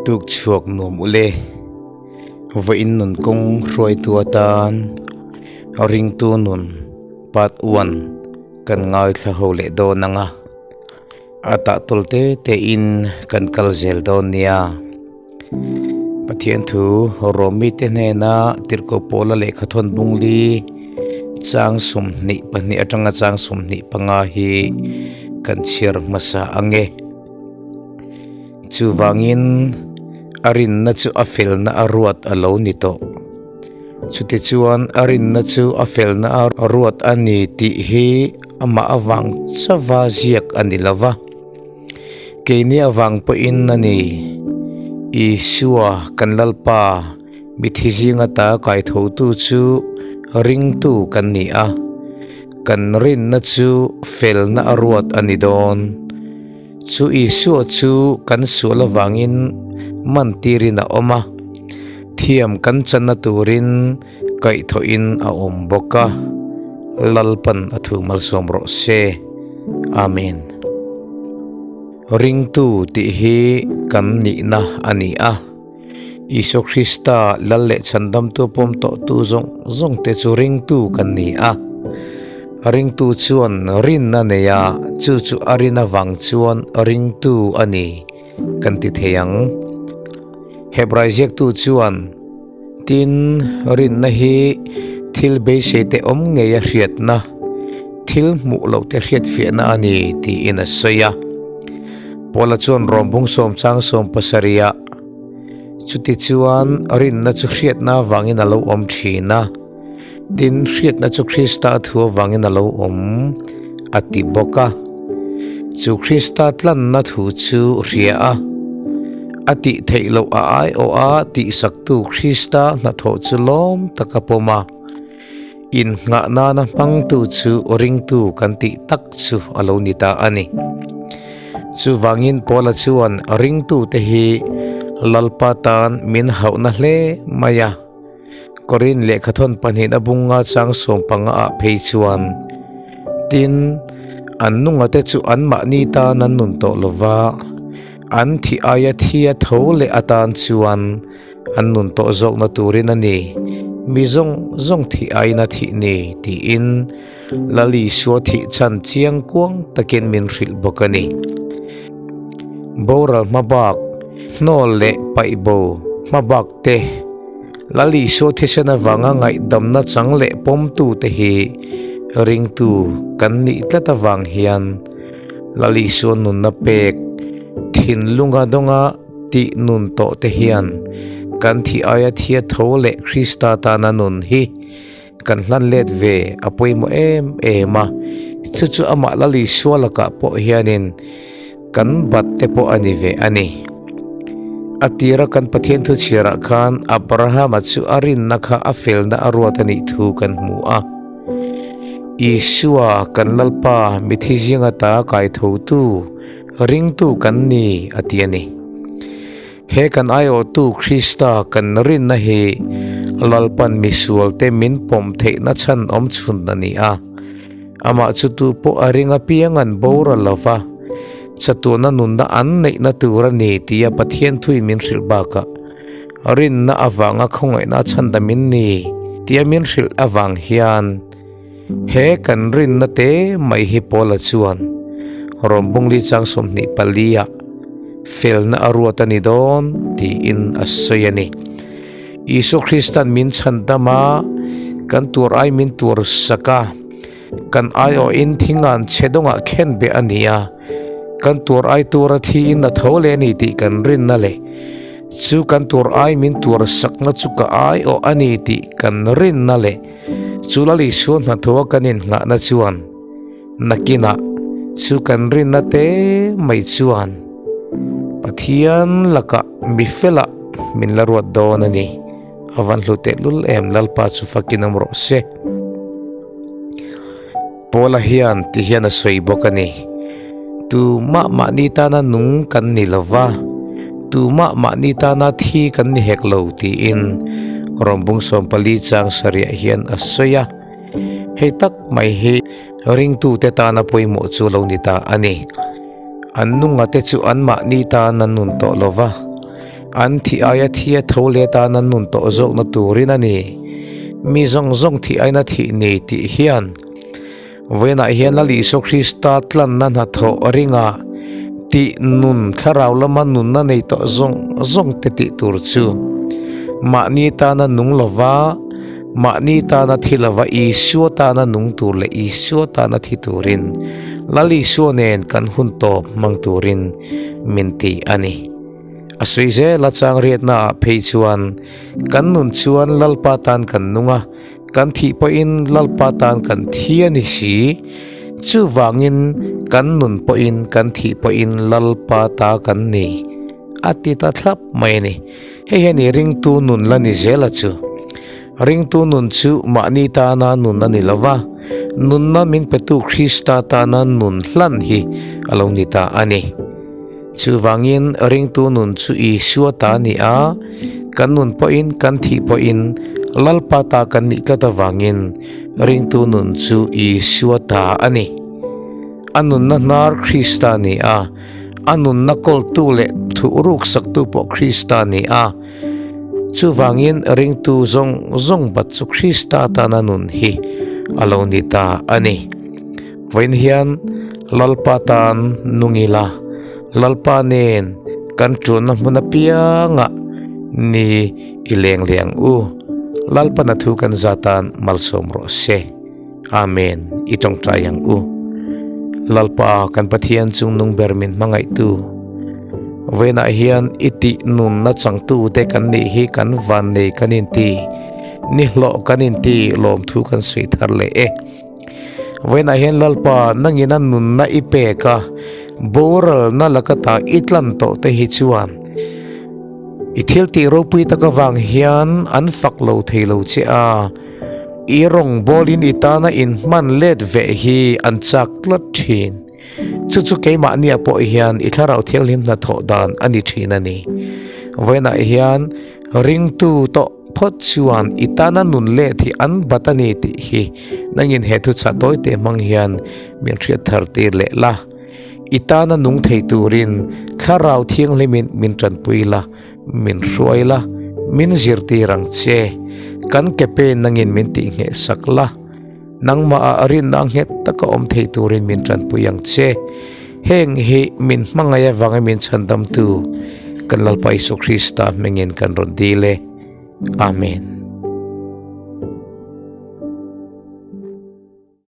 Tuk chhuak nuam ule. Vawiin nun kawng hruaitu atan ringtu nun part one kan ngaithla ho leh dawn ang a, a tahtawl te te in kan kal zel dawn nia. Pathian thu Rom mite hnena tirhkoh pawla lehkha thawn bungli chang 22 atanga chang 25 hi kan chhiar hmasa ang e. Chuvangin a rinna chu a felna a ruat a lo ni tawh. Chutichuan a rinna chu a felna a ruat a ni tih hi amah avang chauha ziak a ni lo va, keini avang pawhin a ni. Isua kan Lalpa mithi zinga ta kaithotu chu ringtu kan ni a, kan rinna chu felna a ruat a ni dawn. Chu Isua chu kan sual avangin mantirin a awm a, thiam kan channa turin kaihthawhin a awm bawk a, Lalpan a thu malsawm rawh se. Amen. Ringtu tih hi kan nihna a ni a, Isua Krista Lal leh Chhandamtu pawm tawhtu zawng zawng te chu ringtu kan ni a. Ringtu chuan rinna nei a, chu chu a rin avang chuan ringtu a ni kan ti thei ang. Hebrai ziaktu chuan, Tin, rinna hi thil beisei te awm ngei a hriatna, thil hmuh loh te hriatfiahna a ni tiin a sawi a. Paula chuan Rawmbung sawm chang sawm pasarihah, Chutichuan rinna chu hriatna avangin a lo awm thin a, tin hriatna chu Krista thu avangin a lo awm, a ti bawk a. Chu Krista tlanna thu chu hria a, a tih theih loh a aiawha tihsaktu Krista hnathawh chu lawm tak a pawm a. Innghah nana hmangtu chu ringtu kan tih tak chu a lo ni ta a ni. Chuvangin Paula chuan ringtute hi Lalpa tan min hauhna hle mai a. Korin lehkhathawn pahnihna bunga chang 15 ah phei chuan, Tin, an nungate chu anmahni tan an nun tawh lova, an thih aia thi a tho leh atan chuan An nun tawh zawkna turin a ni, mi zawng zawng thih aiin a thih ni, tiin Lal Isua thih chhan chiang kuang takin min hrilh bawk a ni. Boral hmabak, hnawl leh paihbo hmabak te, Lal Isua thisen avanga ngaihdamna chang leh pawmtute hi ringtu kan nih tlat avang hian Lal Isua nunna pek thinlunga dawnga Tih nun tawh te hian kan thih aia thia tho leh Krista tana nun hi kan hlan let ve a pawimawh em em a, chu chu amah Lal Isua lakah pawh hianin kan bat te pawh a ni ve a ni. A tira kan Pathian thu chhiarah khan Abrahama chu a rinna kha a felna a ruat a nih thu kan hmu a. Isua kan Lalpa mithi zinga ta kaithotu Ringtu kan ni, a ti a ni. He kan aiawhtu Krista kan rinna hi Lalpan misualte min pawm theihna chhan awm chhun a ni a. Amah chu tu pawh a ring apiang an boral lo va, chatuahna nunna an neihna tur a ni tia Pathian thuin min hrilh bakah, rinna avanga khawngaihna a chhandam in ni tia min hrilh avang hian, He kan rinna te mai hi Paula chuan Rawmbungli chang 24 ah felna a ruat a ni dawn tiin a sawi a ni. Isua Kristan min chhandam a, kan tur ai min tur sak a, kan aiawhin thingan chhe dawngah khen beh a ni a, kan tur ai tura thiin a tho leh a ni tih kan rinna leh chu kan tur ai min tur sakna chu ka aiawh a ni tih kan rinna leh Chu Lal Isua hnathawha kan inngahna chuan nakinah chu kan rinna te mai chuan Pathian lakah mi felah min la ruat dawn a ni. A van hlu tehlul em Lalpa chu fakin awm rawh se. Paula hian ti hian a sawi bawk a ni. Tumah mahni tana nung kan ni lo va, tumah mahni tana thi kan ni hek lo tiin Rawmbung 14 chang sarih hian a sawi a. Hei tak mai hi ringtute tana pawimawh chu lo ni ta a ni. An nunga te chu anmahni tan an nun tawh lo va. An thih aia thi a tho leh tan an nun tawh zawkna turin a ni. Mi zawng zawng thih aina thih ni tih hian vawiinah hian Lal Isua Krista tlanna hnathawh ringa tih nun thlarau lama nunna nei tawh zawng zawng te tih tur chu mahni tana nung lova mahni tana thi lova Isua tana nung tur leh Isua tana thi turin Lal Isua nen kan hun tawp hmang turin min ti a ni. A sawi zel a chang riatna ah phei chuan kan nun chuan Lalpa tan kan nung a, kan thih pawhin Lalpa tan kan thi a ni si. Chuvangin kan nun pawhin kan thih pawhin Lalpa ta kan ni a ti ta thlap mai a ni. Hei hian i ringtu nun la ni zel a chu. Ringtu nun chu mahni tana nun a ni lo va, nunna min petu Krista tana nun hlan hi a lo ni ta a ni. Chuvangin ringtu nun chu Isua ta a ni a, kan nun pawhin kan thih pawhin Lalpa ta kan nih tlat avangin ringtu nun chu Isua ta a ni. A nunna hnar Krista a ni a, a nunna kawltu leh thuhruk saktu pawh Krista a ni a. Chuvangin ringtu zawng zawng bat chu Krista tana nun hi a lo ni ta a ni. Vawiin hian Lalpa tan nung ila, Lalpa nen kan ṭunna hmun apiangah ni i leng leh ang u. Lalpana thu kan za tan malsawm rawh se. Amen. I tawngtai ang u. Lalpa kan Pathian chung nung ber min hmangaihtu. Vawiinah hian i tih nunna changtu te kan nih hi kan van nei kan inti, ni hlawh kan inti lawmthu kan sawi thar leh e. Vawiinah hian Lalpa nangin a nunna i pek a, boralna laka ta i tlan tawh te hi chuan i thil tih ropui tak avang hian an fak lo thei lo che a, i rawngbawlin i tana inhman let veh hi an chak tlat thin. Chu chu keimahniah pawh hian i thlarau thianghlim hnathawh dan a ni thin a ni. Vawiinah hian ringtu tawh Phawt chuan i tana nun let hi an bat a ni tih hi nangin he thuchah tawi te hmang hian min hriat thar tir leh la. I tana nung thei turin Thlarau Thianghlimin min tanpui la, min hruai la, min zirtir ang che. Kan ke pe nangin min tihngheh sak la. Nangmah ah rinna nghet taka awm thei turin min tanpui ang che. Heng hi min hmangaih avanga min chhandamtu kan Lalpa Isu Krista hmingin kan rawn dil e. Amen.